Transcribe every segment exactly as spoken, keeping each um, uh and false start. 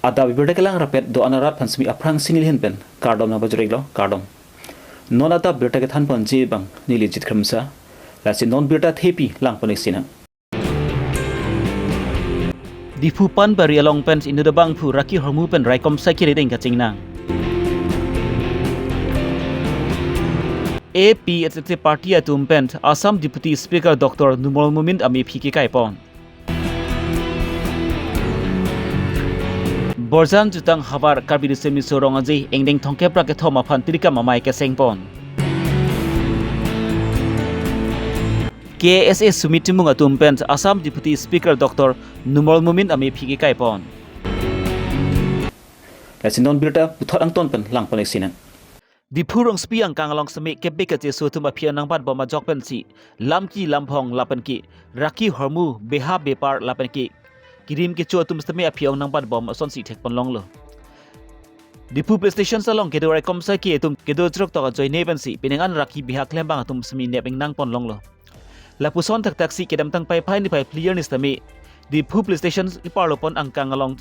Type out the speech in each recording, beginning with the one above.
Adap abirta kelang rapet do-an arat aphan semi aphrangsi neli ahin pen kardom nangpajir-iklo, kardom. Non adap birta kethan ponji abang neli Jit Khremsa, lasi non birta thepi lang pon-ik sinang. Diphu Panbari along pen inut abangphu raki hormu pen raikom saikiri ding kachingnang. A P H L C party atum pen Assam Deputy Speaker Doctor Numal Momin amephi kekai pon. Borjan jutang havar Karbi Riso Nimso Rong Aje ingdeng thomkep ra kethom aphan tirikam amei keseng pon. K S A Sumitimung atum pen Assam Deputy Speaker Doctor Numal Momin amephi kekai pon. Lasi non birta puthot angton pen lang pon-ik sinang. Diphu rongsopi angkang along semi kebek kacheso atum aphi-ong nangbatbom ajok pensi lamki lamphong lapen ke raki hormu beha bepar lapen ke kirim kecho atum semi aphi-ong nangbatbom asonsi thek pon longlo. Diphu police station along kedo raikom saikiri atum kedo chrok tok ajoine pensi pining an raki beha klembang atum semi nep ingnang pon longlo. Lapuson thakthak si kedamtang Paiphai niphai phli arni sitame Diphu police station keparlo pon angkang along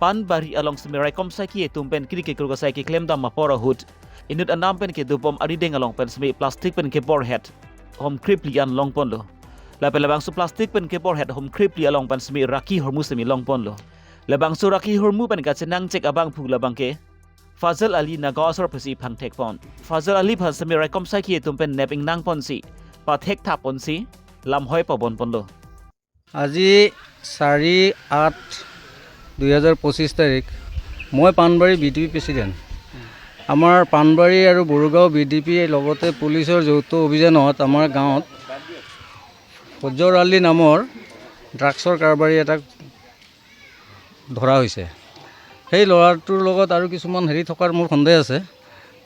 Panbari along semi raikom saikiri atum pen kiri kekruk asai keklem dam apor ahut inut anam pen kedobom arideng along pen semi plastic pen kebor het hom krepli an long ponlo. Lapen labangso plastic pen kebor het hom krepli along pen semi raki hormu semi long ponlo. Labangso raki hormu pen kachenang chek abangphu labang ke Fazal Ali Nagaon asor pusi phangthek pon. Fazal Ali aphan semi raikom saikiri atum pen nep ingnang ponsi pathek thap ponsi lamhoi pabon ponlo. আজি চাৰি আঠ দুই হাজাৰ পঁচিছ তাৰিখ। মই Panbari B D P president. আমাৰ পাণবাৰী আৰু বড়োগাঁও বি ডি পি লগতে পুলিচৰ যৌথ অভিযানত আমাৰ গাঁৱত ফজৰ আলী নামৰ ড্ৰাগছৰ কাৰবাৰী এটাক ধৰা হৈছে। সেই ল'ৰাটোৰ লগত আৰু কিছুমান হেৰি থকাৰ মোৰ সন্দেহ আছে।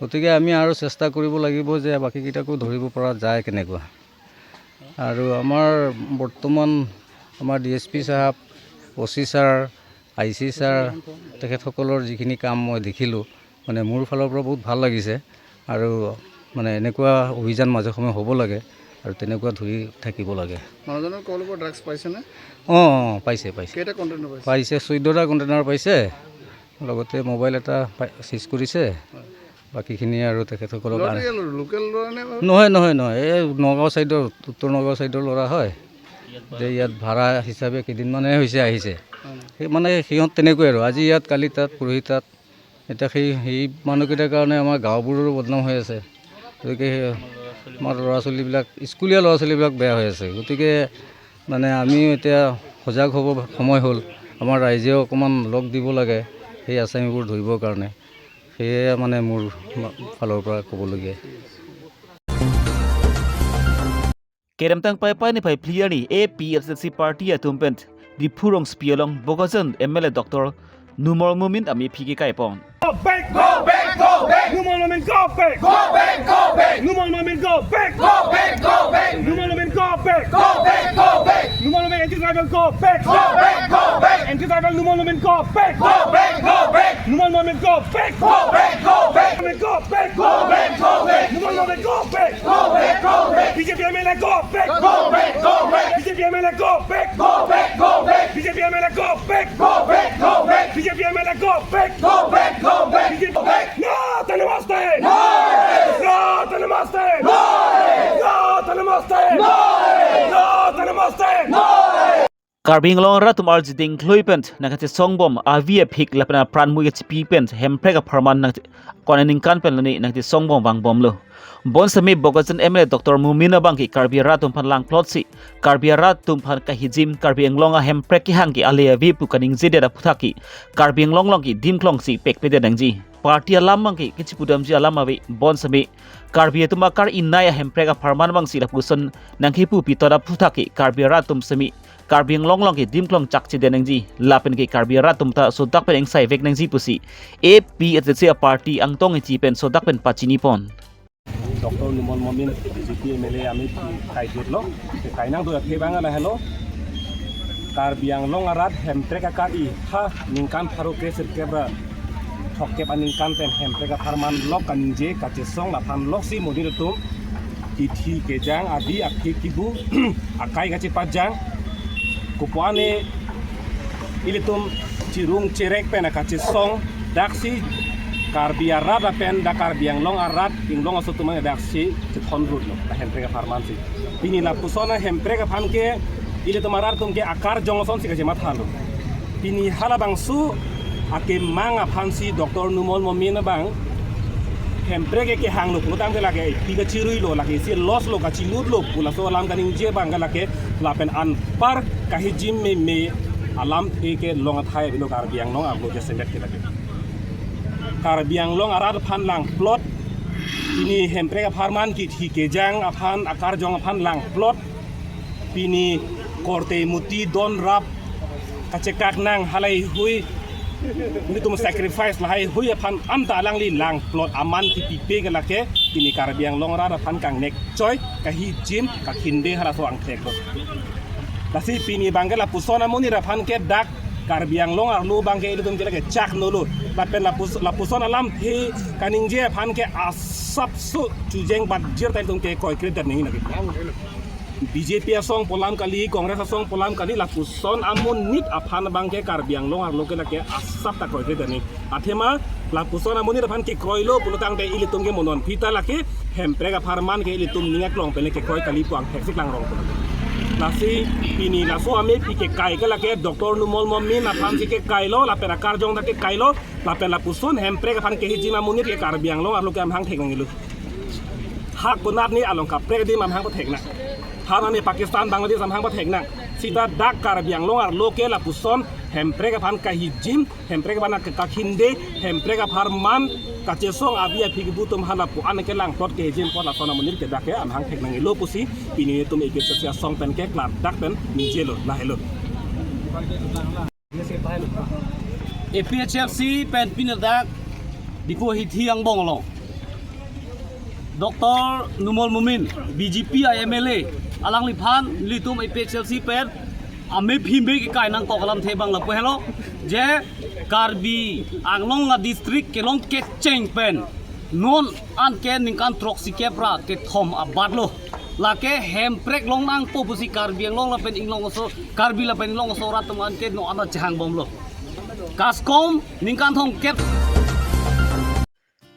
গতিকে আমি আৰু চেষ্টা কৰিব লাগিব যে বাকীকেইটাকো ধৰিব পৰা যায় কেনেকুৱা। আৰু আমাৰ বৰ্তমান আমাৰ D S P sir, O' C sir, I C sir, তেখেতসকলৰ যিখিনি কাম মই দেখিলোঁ, মানে মোৰ ফালৰ পৰা বহুত ভাল লাগিছে। আৰু মানে এনেকুৱা অভিযান মাজে সময়ে হ'ব লাগে আৰু তেনেকুৱা ধৰি থাকিব লাগে। মানুহজনৰ কল পৰা ড্ৰাগছ পাইছেনে? অ, অ, পাইছে, পাইছে। কেইটা কণ্টেইনাৰ পাইছে? পাইছে, চৈধ্যটা কণ্টেইনাৰ পাইছে, লগতে মোবাইল এটা পাই, চিজ কৰিছে। হয়। বাকীখিনি আৰু তেখেতসকলক ল'ৰাটো আন- ইয়াৰ লোকেল ল'ৰা নে? নহয়, নহয়, নহয়, এই নগাঁও চাইডৰ, উত্তৰ নগাঁও চাইডৰ ল'ৰা হয়। যে ইয়াত ভাড়া হিচাপে কেইদিনমানহে হৈছে আহিছে। হয়। সেই মানে সিহঁত তেনেকুৱাই আৰু, আজি ইয়াত, কালি তাত, পৰহি তাত। এতিয়া সেই, সেই মানুহকেইটাৰ কাৰণে আমাৰ গাঁওবোৰৰো বদনাম হৈ আছে। গতিকে সেই আমাৰ ল'ৰা ছোৱালীবিলাক, স্কুলীয়া ল'ৰা ছোৱালীবিলাক বেয়া হৈ আছে। গতিকে মানে আমিও এতিয়া সজাগ হ'ব সময় হ'ল। আমাৰ ৰাইজেও অকণমান লগ দিব লাগে সেই আছামীবোৰ ধৰিবৰ কাৰণে। সেয়ে মানে মোৰ ফালৰ পৰা ক'বলগীয়া। Kedamtang Paiphai niphai phli arni A P H L C party atum pen Diphu rongsopi along Bokajan M L A Doctor Numal Momin amephi kekai pon. Go back! Go back! Go back! Numal Momin, go back! Go back! Go back! Numal Momin, go back! Go back! Go back! Numal Momin, go back! Go back! Go back! Numal Momin, anti-tribal, go back! Go back! Go back! Anti-tribal, Numal Momin, go back! Go back! Go back! Numal Momin, go back! Go back! Go back! Momin, go back! Go back! Go back! Numal Momin, go back! Go back, go back. B J P M L A, go back. Go back, go back. B J P M L A, go back. Go back, go back. B J P M L A, go back. Go back, go back. B J P M L A, go back. Go back, go back. B J P, go back. No, autonomous time. No. No, autonomous time. No. No, autonomous time. No. No, autonomous time. No. Karbi Anglong arat atum arjuding klui pen nangkachesongbom avi aphik lapen apran mui kachipi pen Hemprek apharman nang kone ningkan pen loni nangchesongbom vangbomlo. Bonsitame Bokajan M L A Doctor Momin abang ke Karbi arat atum aphan langplot si Karbi arat atum aphan kahijim, Karbi Anglong a Hemprek kehang ke ale ave pu kaningjedet aphuthak ke Karbi Anglong along ke dimklong si pekpedet nangji. Party alam abang ke kachipudamji alam ave, bonsitame Karbi atum akar-inei a Hemprek apharman abang si lapuson nangkepu pitot aphuthak ke Karbi arat atum sitame Karbi Anglong along ke dimklong chakchedet nangji, lapen ke Karbi arat atum ta sodak pen ingsaivek nangji pusi A P H L C a party angtong iti pen sodak pen pachini pon. Doctor Numal Momin, B J P M L A amephi kaidetlo, kainang do akhebang lahelo. Karbi Anglong arat Hemprek akar-i ha ningkan pharo kre sirkep ra throkkep aningkan pen Hemprek apharman lok kaningje kachesong laphan loksi monit atum kithi kejang adi aphik kibu akai kachepajang. Kopuane Ilitum chirung cherek pen akachesong daksi Karbi arat lapen dak Karbi Anglong arat inglong aso atum daksi chethon rut lo, la Hemprek apharman si. Pini lapuson a Hemprek aphan ke ilitum arat atum ke akarjong asonsi kachematha lo. Pini halabangso akemang aphansi Doctor Numal Momin abang Hemprek ke kehang lo pulotangte lake pi kachirui lo, lake isi loss lo, kachilut lo pu laso alam kaningje abang ke lake lapen anpar kahijim meme alamthe kelong athai avelo Karbi Anglong arlo jasemet ke lake. Karbi Anglong arat aphan langplot, pini Hemprek apharman kithi kejang aphan, akarjong aphan langplot, pini korte muti don rap kachekak nang halai hui, nelitum sacrifice lahai hui aphan anta alangli langplot aman kipipe ke lake pini Karbi Anglong arat aphan kangnek choi, kahijim, kakhinde halaso angthek lo. Lasi pini abang ke lapuson amonit aphan ke dak Karbi Anglong arlo abang ke ilitum ke lake chak nolo. Lapen lapus, lapuson alamthe kaningje aphan ke asapso chujeng bat jir ta ilitum ke kroikre det nangji lake. B J P asong pu alam kali, Congress asong pu alam kali, lapuson amonit aphan abang ke Karbi Anglong arlo ke lake asap ta kroikre det nangji. Athema lapuson amonit aphan kekroi lo pulotangte ilitum ke mo non pita lake Hemprek apharman ke ilitum ning aklong pen le kekroi kali pu angthek si klangrong pulo. Lasi pini laso amepi kekai ke lake Doctor Numal Momin aphansi kekai lo, lapen akarjong ta kekai lo, lapen lapuson Hemprek aphan kehijim amonit ke Karbi Anglong arlo ke amahang thek nangji lo. Ha konat ni along kaprek adim amahang pathek nang. Ha nani Pakistan, Bangladesh amahang pathek nang. Sita dak Karbi Anglong arlo ke lapuson Hemprek aphan kahijim, Hemprek aphan ke kakhinde, Hemprek apharman kachesong abi aphi kebu atum hala pu an ke langplot kehijim apot lason amonit ke dak ke amahang thek nangji lo pusi pini ilitum A P H L C asong pen ke klardak pen ningje lo, lahelo. A P H L C pen pini dak Diphu hithi angbong along Doctor Numal Momin, B J P a M L A, alangliphan nelitum A P H L C pen amepi me kekai nangkok alamthe abang lapu helo, je Karbi Anglong a district kelong kecheng pen non an ke ningkan throksi kep ra kethom abat lo. Lake Hemprek long nangpo pusi Karbi Anglong lapen inglong aso, Karbi lapen inglong aso arat atum an ke non an ta chehang bom lo. Kaskom ningkan thomkep.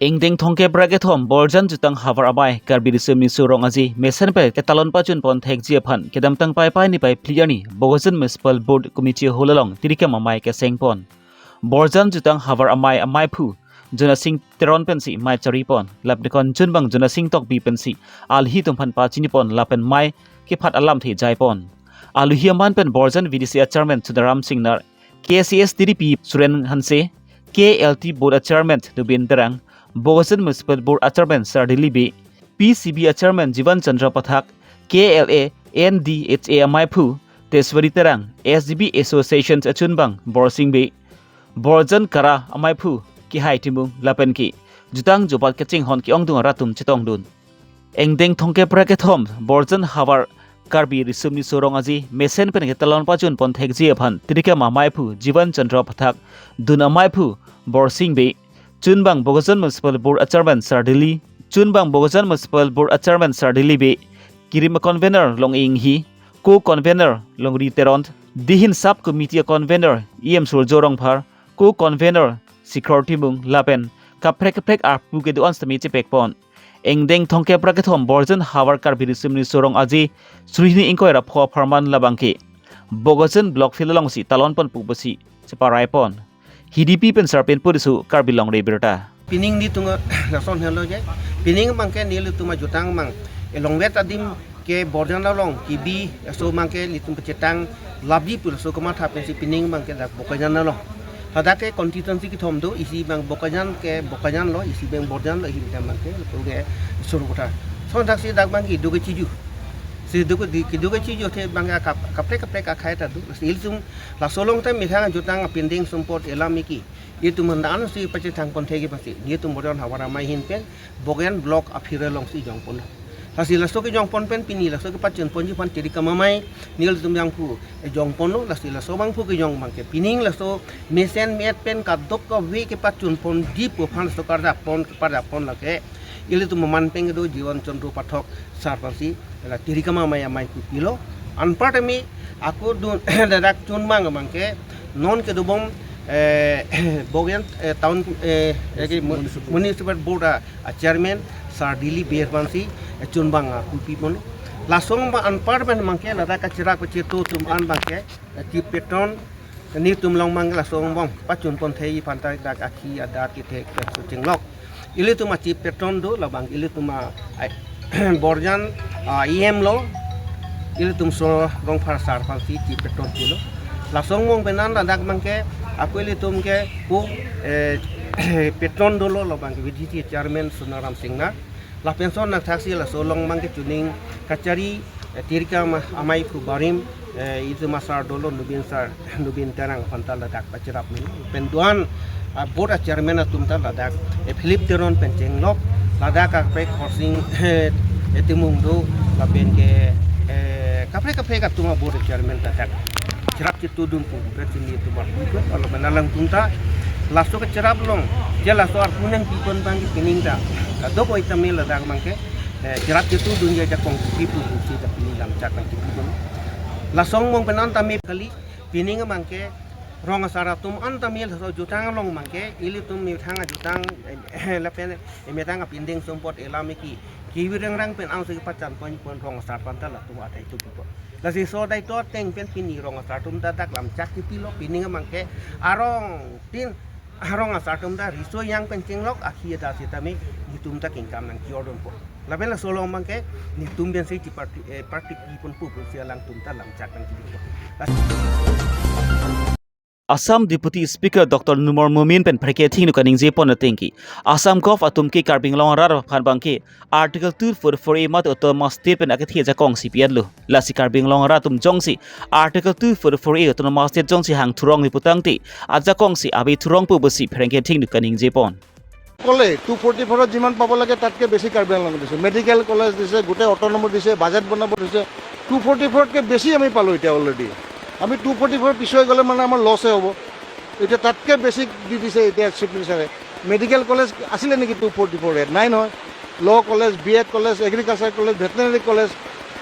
Ingdeng thomkep ra kethom Borjan Jutang Havar Amei Karbi Riso Nimso Rong Aje mesen pen ketalon pajun pon thekji aphan kedamtang Paipai niphai phli arni Bokajan Municipal Board Committee Hall along tirikam amei keseng pon. Borjan Jutang Havar Amei ameiphu Jonasing Teron pensi mei chari pon, lapen konjun abang Jonasing Tokbi pensi alohi atum aphan pachini pon lapen mei kephat alamthe jai pon. Alohi aman pen Borjan V D C a Chairman Sudaram Singnar, K C S T D P Suren Hanse, K L T Board a Chairman Dubin Terang, Bokajan Municipal Board a Chairman Sardili Bey, P C B a Chairman Jivan Chandra Pathak, K L A N D H A ameiphu Teswari Terang, S G B Association achunbang Borsing Bey, Borjan Kara ameiphu Kehai Timung lapen ke jutang jubat kachinghon ke-ongdung arat atum chetongdun. Ingdeng thomkep ra kethom Borjan Havar Karbi Riso Nimso Rong Aje mesen pen ketalon pajun pon thekji aphan tirikam ameiphu Jivan Chandra Pathak, dun ameiphu Borsing Bey, chunbang Bokajan Municipal Board a Chairman Sardili, chunbang Bokajan Municipal Board a Chairman Sardili Bey, kirim a convener Long Inghi, co-convener Longri Teron, dihin sub committee a convener E M Surjo Rongphar, co-convener Sikhor Timung lapen kaprek kaprek apu kedo-an sitame chepek pon. Ingdeng thomkep ra kethom Borjan Havar Karbi Riso Nimso Rong Aje suri hini ingkoi ra pho apharman labang ke Bokajan Block Field alongsi talon pon pu pusi cheparai pon. Hidipi pen Sarpen Puriso, Karbi Longri Abirta. Pining nelitum lason helo je. Pining abang ke nelitum ajutang abang elongvet adim ke Borjan along kebi aso abang ke nelitum pachetang labi pu laso kamatha pensi pining abang ke dak Bokajan along. Hadak ke constituency kethom do, isi abang Bokajan ke Bokajan lo, isi abang Borjan lo, isi abang ke lapu ke Sarupathar. Lason thaksi dak abang kedo kechiju. Si do ke di, kedo kechiju athe abang ke kap, kaprek kaprek akhei ta do. Si ilitum laso along ta methang ajutang apindeng sumpot elam iki. Itum handan si pachethang pon thekji pasi. Itum Borjan Havar Amei ahin pen Bokajan Block a-field alongsi jong pon. Lasi laso kejong pon pen pini laso kepachun ponji aphan tirikam amei nelitum abangphu jong ponlo, lasi laso abangphu kejong abang ke pining laso mesen me-et pen kadokave kepachun ponji pu aphan laso karjap pon, karjap pon lake ilitum aman pen kedo Jivan Chandra Pathak sar aphansi la tirikam amei ameiphu pilo. Anparta me ako dun ladak chunbang abang ke Non kedobom, eh, Bokajan, eh, town, eh, eh, ki mu-, Municipal. Municipal Board a, a chairman Sir Dilip Bey aphansi, eh, chunbang a kupi pon. Laso anpar pen abangke ladak kacherap kachetu atum an abangke, eh, chief patron nelitum along abangke laso angbong pachun pon thei aphan ta dak akhi adat kethek kecheng lok. Ilitum a chief patron do, labang ilitum a, a, Borjan, a, E M lo, ilitum so Rongphar sir aphansi chief patron pilo. Laso angbong pen an ladak abangke, ako ilitum ke pu, eh, patron dolo labangke V D C chairman Sonaram Singnar. Lapen so nangthaksi laso along abangke chuning kachari, eh, tirka ma-, amei phu barim, eh, itum a sir dolo Nobin sir, Nobin Terang aphan ta ladak pacherap ni. Pen do-an, ah, board a chairman atum ta ladak, eh, Philip Teron pen chenglok, ladak kaprek Khorsing, eh, Timung do, lapen ke, eh, kaprek kaprek atum a board a chairman ta dak cherap chetudun pu, kaprek chini atum a pu, lapen alangtum ta, laso kacherap along, je laso arpu nangpi pon abangke pining ta, kadokave tame ladak abangke, eh, cherap chetudunji ajakong kipi pu pusi ta pini lamchak nangkipi pon. Laso angbong pen an tame kali, pining abangke rong asar atum an tame laso ajutang along abangke, ilitum methang ajutang, eh, lapen, eh, methang apindeng sumpot elam eki, kiwi rengrang pen ansi pachan pon pon rong asar aphan ta latum adai tu pipo. Lasi so adai tu ateng pen pini rong asar atum ta dak lamchak kipilo, pining abangke arong tin arong asar atum ta riso yang pen chenglok akhi adat sitame nelitum ta kengkam nangki-ordon po. Lapen laso along abangke nelitum pensi chiparti, eh, parti pi pon pu pusi alangtum ta lamchak nangkipi po. Assam Deputy Speaker Doctor Numal Momin pen pherangke athengno kaningje pon ateng ke, Assam Govt atum ke Karbi Anglong arat aphan abangke Article two forty-four A mate Autonomous State pen akethe ajakong si pi-etlo. Lasi Karbi Anglong arat atum jongsi Article two forty-four A Autonomous State jongsi hang thurong ni putangte, ajakong si ave thurong pu pusi pherangke athengno kaningje pon. কলে two forty ফ'ৰত যিমান পাব লাগে তাতকে বেছি কাৰ্বি আংলং দিছে, medical college দিছে, গোটেই অট'নমাছ দিছে, বাজেট বনাব দিছে। টু ফৰ্টি ফ'ৰতকে বেছি আমি পালোঁ এতিয়া অলৰেডি। আমি টু ফৰ্টি ফ'ৰ পিছুৱাই গ'লে মানে আমাৰ লছে হ'ব। এতিয়া তাতকে বেছি দি দিছে এতিয়া চিফ মিনিষ্টাৰে। মেডিকেল কলেজ আছিলে নেকি টু ফৰ্টি ফ'ৰ এত? নাই নহয়। Law' college, B Ed college, agriculture college, veterinary college,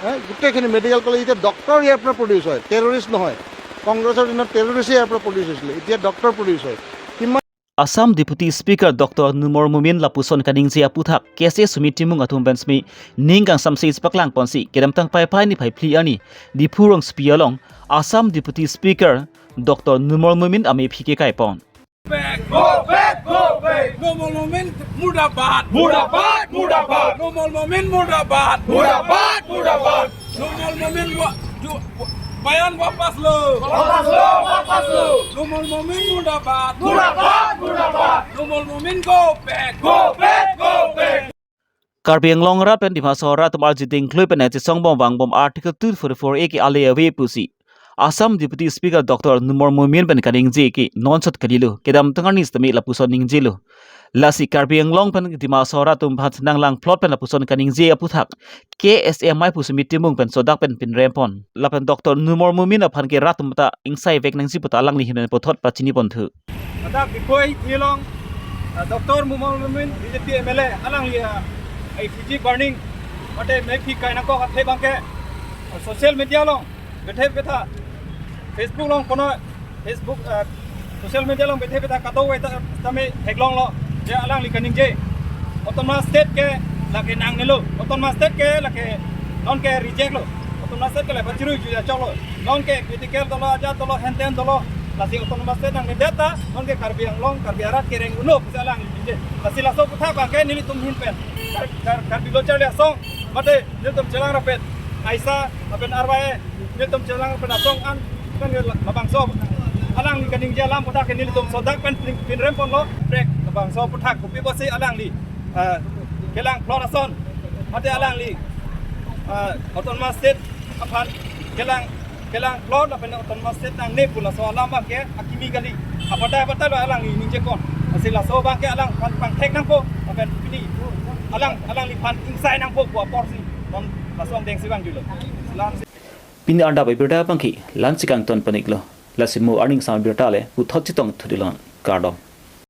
হে, গোটেইখিনি মেডিকেল কলেজ। এতিয়া ডক্টৰ ইয়াৰ পৰা প্ৰডিউচ হয়, টেৰৰিষ্ট নহয়। কংগ্ৰেছৰ দিনত টেৰৰিষ্ট ইয়াৰ পৰা প্ৰডিউচ হৈছিলে, এতিয়া ডক্টৰ প্ৰডিউচ হয়। কিমান Assam Deputy Speaker Doctor Numal Momin lapuson kaningje aputhak, K S A Sumit Timung atum pen simi ning kangsamse paklang ponsi, kedamtang Paipai niphai phli arni, Diphu rongsopi along, Assam Deputy Speaker Doctor Numal Momin amephi kekai pon. Back, go back, go back. Numal Momin murdabad. Murdabad, murdabad. Numal Momin murdabad. Murdabad, murdabad. Numal Momin wa-, ju-, bayan wapas lo. Wapas lo, wapas lo. Numal Momin murdabad. Murdabad, murdabad. Numal Momin go back. Go back, go back. Karbi Anglong arat pen Dima Hasao arat atum arjuding klui pen nangchesongbom vangbom Article two forty-four A ke ale ave pusi Assam Deputy Speaker Doctor Numal Momin pen kaningje ke nonsot kalilo, kedamtang arni sitame lapuson ningjelo. Lasi Karbi Anglong pen Dima Hasao arat atum aphan nanglang phlot pen lapuson kaningje aputhak, K S A amei phu Sumit Timung pen sodak pen pinrem pon. Lapen Doctor Numal Momin aphan ke rat atum ta ingsai vek nangji pu ta alangli ahin pen puthot pachini ponthu. Ladak Diphu ahithi along, ah, Doctor Numal Momin, B J P M L A, alangli, ah, ahithi burning, mate mephi kai nangkok athe abangke, ah, social media along bethe betha, Facebook along kono, Facebook, ah, social media along bethe betha kadokave ta, tame theklonglo, je alangli kaningje. Autonomous State ke lake nangnelo, Autonomous State ke lake non ke reject lo, Autonomous State ke lake pachirui juja choklo, non ke critical dolo, ajat dolo, henten dolo, lasi Autonomous State nangnedet ta, non ke Karbi Anglong, Karbi arat kereng uno, pusi alangli kaningje. Lasi laso aputhak abangke nelitum ahin pen, Kar-, Kar-, Karbi Lo Charli Asong, mate nelitum chelang rapet, AISA, lapen R Y A, nelitum chelang pen asong an, kan ke la-, labangso, alangli kaningje alam aputhak ke nelitum sodak pen pin-, pinrem ponlo, prek labangso aputhak, kopi pusi alangli, ah, kelang phlot ason, mate alangli, ah, Autonomous State aphan kelang, kelang phlot lapen Autonomous State nangne pu laso alam abangke akimi kali. Abatai abatai lo alangli ningje pon. Lasi laso abangke alangphan pangthek nangpo, lapen pini alang, alangliphan ingsai nangpo pu aporsi non laso angdeng si vangjulo. Selam. Pini adap abirta abangke la-ansi kangton pon-iklo. Lasi mo arni angsam abirta le puthot chetong thudulon. Kardom.